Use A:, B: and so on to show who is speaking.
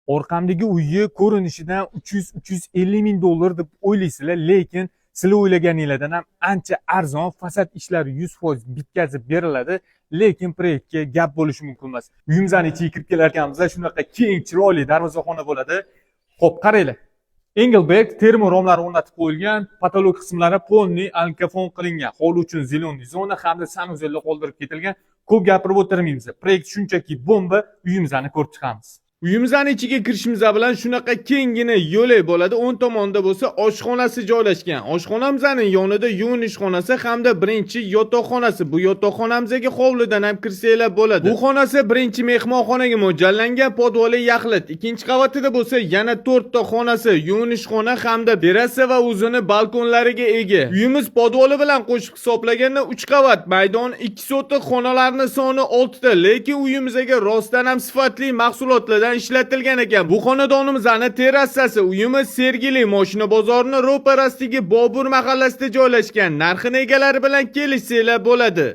A: Orqamdagi uyni ko'rinishidan 300-350 ming dollar deb o'ylaysizlar, lekin sizlar o'ylaganinglardan ham ancha arzon, fasad ishlari 100% bitkazib beriladi, lekin proyektga gap bo'lishi mumkin emas. Uyimizni ichiga kirib kelar ekanmiz, shunaqa keng, chiroyli darvozaxona bo'ladi. Xo'p, qaranglar. Engelberg termo romlari o'rnatib qo'yilgan, потолок qismlari полный alikafon qilingan. Hovli uchun зеленый zona hamda санузел lar qoldirib ketilgan. Ko'p gapirib o'tirmaymiz. Proyekt shunchaki bomba, uyimizni ko'rib chiqamiz.
B: Uyimizni ichiga kirishimiz bilan shunaqa kenggina yo'lak bo'ladi. O'ng tomonda bo'lsa oshxonasi joylashgan. Oshxonamizning yonida yuvinish xonasi hamda birinchi yotoqxonasi. Bu yotoqxonamizga hovlidan ham kirsanglar bo'ladi. Bu xonasi birinchi mehmonxonaga mo'ljallangan, podvoli yaxlit. Ikkinchi qavatida bo'lsa yana to'rtta xonasi, yuvinish xona hamda terrasa va o'zini balkonlariga ega. Uyimiz podvoli bilan qo'shib hisoblaganda 3 qavat, maydon 2 sotix, xonalarning soni 6 ta, lekin uyimizga rostdan ham sifatli mahsulotlardan ishlatilgan ekan. Bu xonadonimizning terrasasi. Uyimiz Sergeli moshina bozorini ro'parasidagi Bobur mahallasida joylashgan. Narxini egalari bilan kelishsanglar bo'ladi.